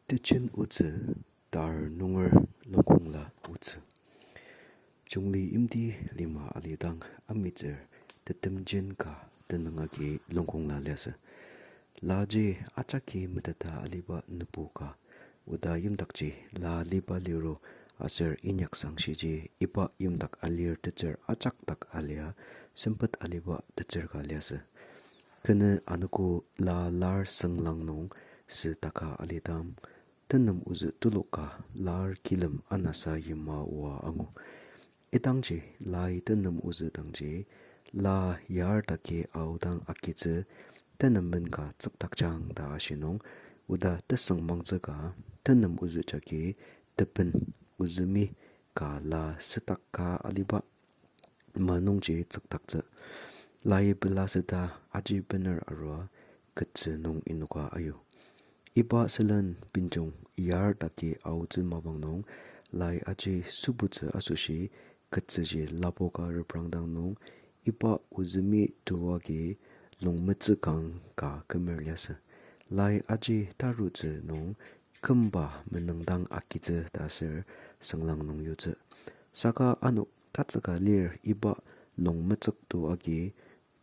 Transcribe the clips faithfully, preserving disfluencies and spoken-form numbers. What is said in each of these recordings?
Tejen otsü, tar nunger longkongla otsü. Jungli yimti lima alidang amitsür tetemjen ka tenüng agi longkongla liasü. Laji ajaki meteta aliba nübu ka, oda yimdakji la aliba liru aser inyaksangshiji iba yimdak alir tetsür ajak dak alia sempet aliba tetsür ka liasü. Kenü anogo la lar sünglang nung sü taka alidang, tenem ozü tuluka lar kilem anasa yima oa angu. Idangji lai tenem ozü dangji, la yar daki aodang agitsü, tenem men ka tsüktakjang ta ashi nung, oda tesüngmangtsü ka, tenem ozü jagi teben ozümi ka la sütak ka aliba manungji tsüktaktsü. Lai pelaseta aji bener arua ketsü nung inoka ayu. Iba sülen benjong yar daki aotsü mapang nung lai aji sübutsü asoshi ketsüji lapoka reprangdang nung iba ozümi tu agi longmetsü kang ka kümer liasü. Lai aji tarutsü nung kümba menüngdang agitsü ta aser sünglang nung yutsü. Saka ano tatsüka lir iba longmetsük tu agi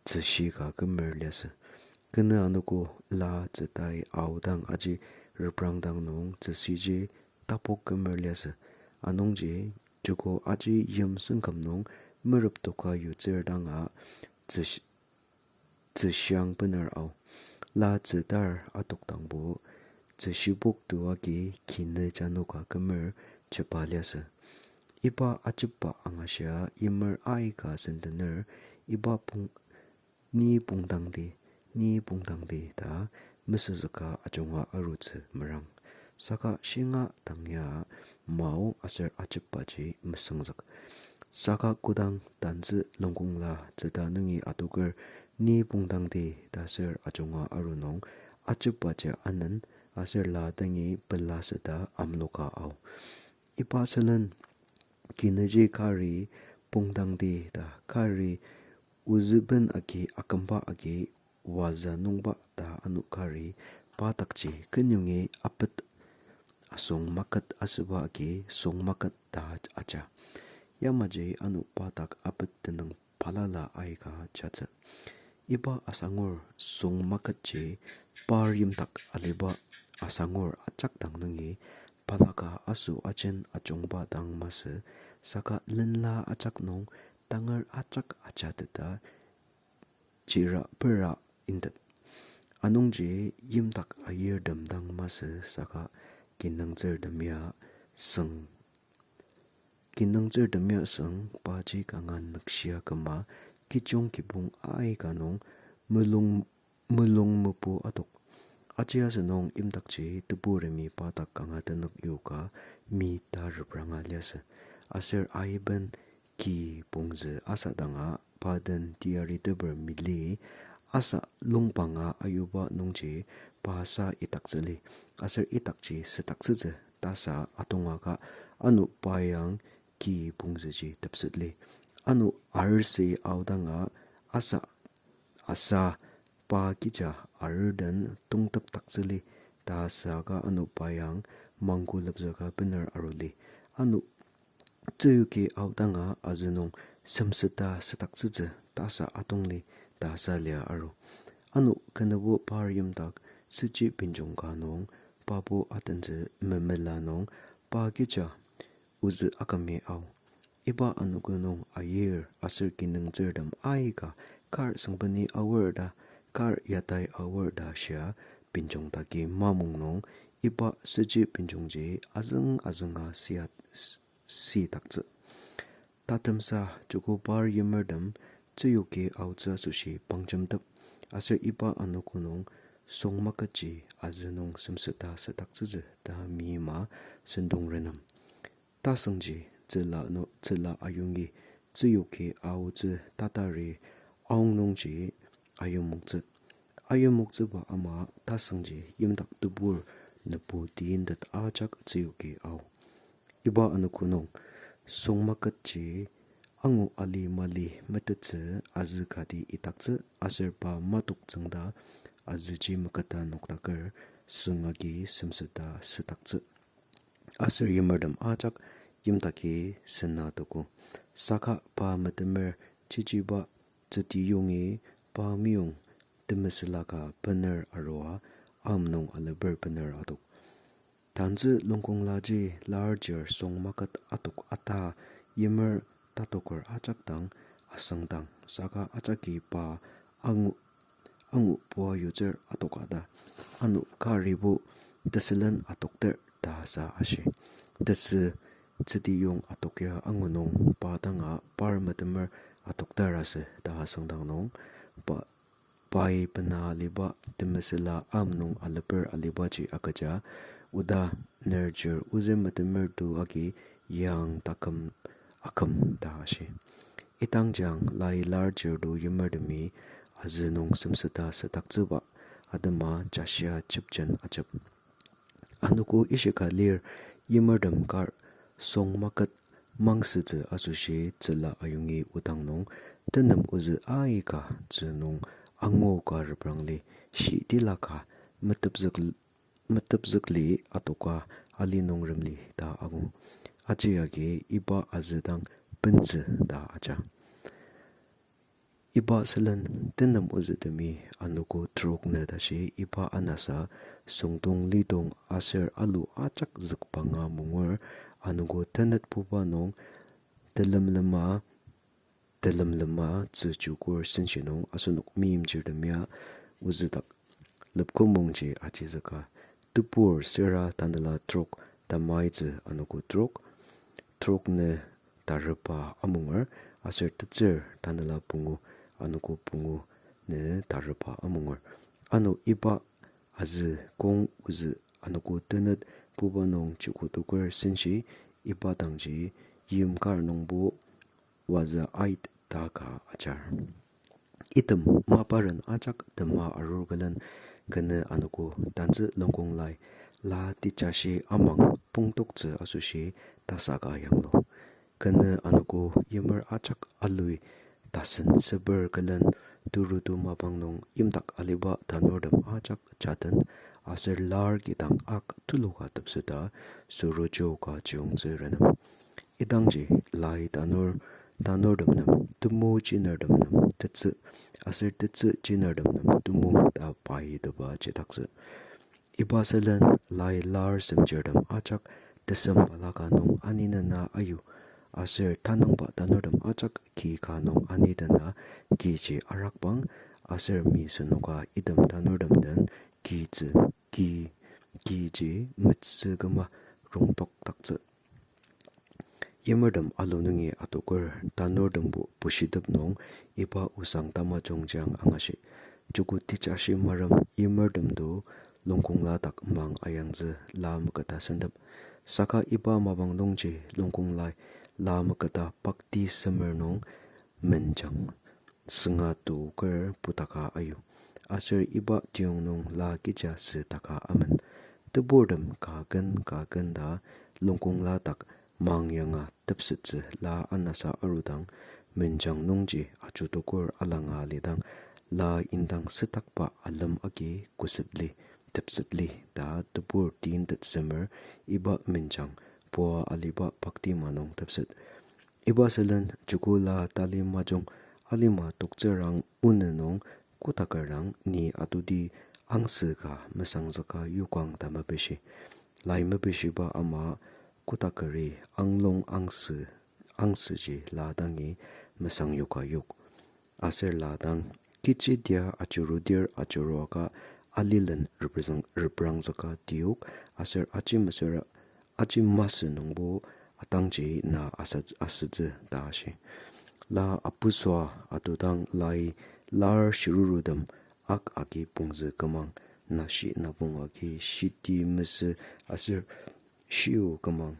tzüshi ka kümer liasü. Kenü anogo la tsütai aodang aji reprangdang nung tzüshiji tapok kümer liasü. Anungji joko aji yim sengküm nung mereptoka yutsür danga tzüsh-, tzüshiang bener ao. La tsütar atokdangbo tzüshibok tu agi kinü janoka kümer chepa liasü. Iba ajepba angashia yimer aika sendener, iba pong-, ni pongdangdi, ni pongdangdi ta mesüzüka ajunga arutsü merang. Saka shinga tang ya mao aser ajepbaji mesüngzük. Saka kodang tantsü longkongla tsüta nungi adoker ni pongdangdi ta aser ajunga aru nung ajepbaji anen aser la dangi pelaseta amloka ao. Iba sülen kinüji kari pongdangdi ta kari ozüben agi akümba agi waza nungba ta ano kari pa dakji kenyongi apet asüng maket asüba agi süng maket ta aja. Yamaji ano pa dak apet tenüng balala aika jatsü. Iba asangur süng maketji par yimdak aliba asangur ajak dang nungi balaka aso ajen ajungba dang masü, saka lenla ajak nung tangar ajak ajateta chira pera intet. Anungji yimdak ayirtem dang masü saka kinungtsürtem ya süng. Kinungtsürtem ya süng paji kanga nükshia küma kijung kibong aika nung mulung, mulung mepu adok. Aji asünung yimdakji teburemi pa dak kanga tenük yoka mi ta repranga liasü. Aser aiben ki pongzü asadanga pa den teyari teper mali asa lungpanga ayuba nungji pa sa itaktsüli. Aser itakji sütaktsütsü tasa atongaka ano pa yang ki pongzüji tepsetli. Ano arsi aodanga asa asa pa kija arur den tongteptaktsüli ta saka ano pa yang mangkulepzüka bener aruli. Ano tsüyuki aodanga azü nung semseta sütaktsütsü tasa atongli ta sa lia aru. Ano kenübo par yimdak süji benjong ka nung pabo atentsü memela nung pa kija ozü akümi ao. Iba anogo nung ayir aser kinungtsürtem aika kar süngbeni aor ta, kar yatai aor ta shia benjong daki mamung nung iba süji benjongji azüng azünga siat s-, sitaktsü. Tatemsa joko par yimertem tsüyuki aotsü asoshi pangjemtep, aser iba anogo nung süng maketji azü nung semseta sütaktsütsü ta mima sentong renem. Tasüngji tsüla no-, tsüla ayongi tsüyuki aotsü tatari aong nungji ayimoktsü. Ayimoktsüba ama tasüngji yimdak tebur nübu teintet ajak tsüyuki ao. Iba anogo nung süng maketji angu ali mali metettsü azü kati itaktsü aser pa matoktsüngda azüji meketa nokdaker süng agi semseta südaktsü. Aser yimertem ajak yimdaki sena togo. Saka pa metemer chichiba Tsütiyongi pa meyong temesüla ka bener arua, am nung aleper bener adok. Tantsü longkonglaji larger song maket atok ata yimer tatoker ajak dang asüngdang saka ajaki pa angu, angu pua yutsür atok ata. Ano karibo tesülen atokter ta sa ashi. Tesü Tsütiyong atok ya angu nung pa danga par metemer atokter asü ta asüngdang nung pa, pai bena aliba temesüla am nung aleper alibaji agüja, oda nerjir ozü metemer tu agi yang taküm aküm ta ashi. Idangji ang lai larger tu yimertemi azü nung semseta südaktsüba atema jashia chepjen ajep. Anogo ishika lir yimertem kar song maket mangsütsü asoshi tsüla ayongi odang nung tenem ozü aika tzü nung angu ka reprangli, shi tilaka metepzük, metepzükli atoka ali nung remli ta angu. Aji agi iba azü dang penzü ta aja. Iba sülen tenem ozütemi anogo trok nü tashi iba anasa süngdong lidong aser alu ajak zükbanga mungur anogo tenetbuba nung telemlema, telemlema tzü chukur senshi nung asenok meimchirtem ya ozüdak lepkümongji ajizüka, tebur süra tanela trok tamaitsü anogo trok, trok nü tarepa amunger, aser tetsür tanela pungu anogo pungu nü tarepa amunger. Ano iba azü kong ozü anogo tenetbuba nung chukutoker senshi iba dangji yim kar nungbo wazü ait ta ka ajar. Item maparen ajak tema arur külen kenü anogo tantsü longkong lai la tijashi amang pongtoktsü asoshi tasaka yanglu. Kenü anogo yimer ajak alui tasen seper külen turutu mapang nung yimdak aliba tanurtem ajak jaden aser lar kidang ak tuluka tepseta sürojo ka chiyongtsü renem. Idangji lai tanur, tanurtem nem temu chinertem nem tetsü, aser tetsü chinertem nem temu ta paitepa jidaktsü. Iba sülen lai lar semchirtem ajak tesem balaka nung anina na ayu, aser tanangba tanurtem ajak ki ka nung anidena kiji arakbang, aser mi senoka item tanurtem den kitsü, ki, kiji metsü küma rongtokdaktsü. Yimertem alu nungi atoker tanurtembo bushitep nung iba osang tamajungji ang angashi. Joko tejashi marem yimertem to longkongla dak mang ayangtsü la meketa sentep. Saka iba mapang nungji longkong lai la meketa pakti semer nung menjang sünga toker putaka ayu. Aser iba tiyong nung la kija sü taka amen. Teburtem kaken kaken ta longkongla dak mang yanga tepsettsü la anasa arudang, menjang nungji ajutokur alanga alidang, la indang sütakba alem agi kosetli, tepsetli ta tebur tintet semer iba menjang pua aliba pakti ma nung tepset. Iba sülen joko la tali majung alima toktsürang onü nung kotaker dang ni atudi angsü ka mesangzüka yokang ta mepishi. Lai mepishiba ama kotakeri anglung angsü, angsüji la dangi mesang yoka yok. Aser la dang kechi tia ajurudir ajuruaka alilen reprezang-, reprangzüka tiok, aser aji mesüra, aji masü nungbo atangji na asa-, asütsü ta ashi. La apusua atudang lai lar shirurutem ak agi pongzü kümang, nashi napong agi shiti mesü aser shiu kümang,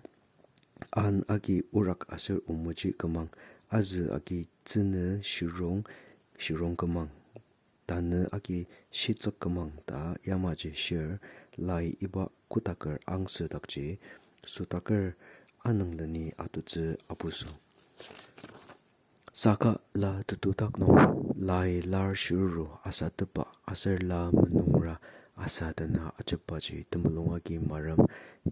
an agi orak aser omoji kümang, azü agi tsünü shirong, shirong kümang, tanü agi shitsük kümang ta yamaji shir, lai iba kotaker angsüdakji, sotaker anengleni atutsü apusü. Saka la tetudak nung, lai lar shiruru asatepba aser la menungra Asa tena ajepbaji temulung agi marem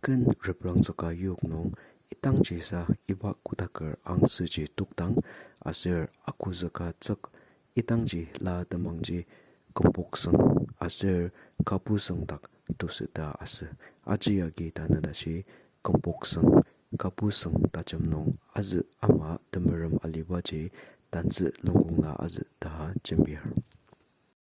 ken reprangzüka yok nung, idangji sa iba kotaker angsüji tokdang, aser akuzüka tsük idangji la temangji kümpoksüng aser kapusüng dak tusüta asü. Aji agi tanü tashi kümpoksüng, kapusüng tajam nung azü ama temerem alibaji tantsü lungkongla azü ta jembir.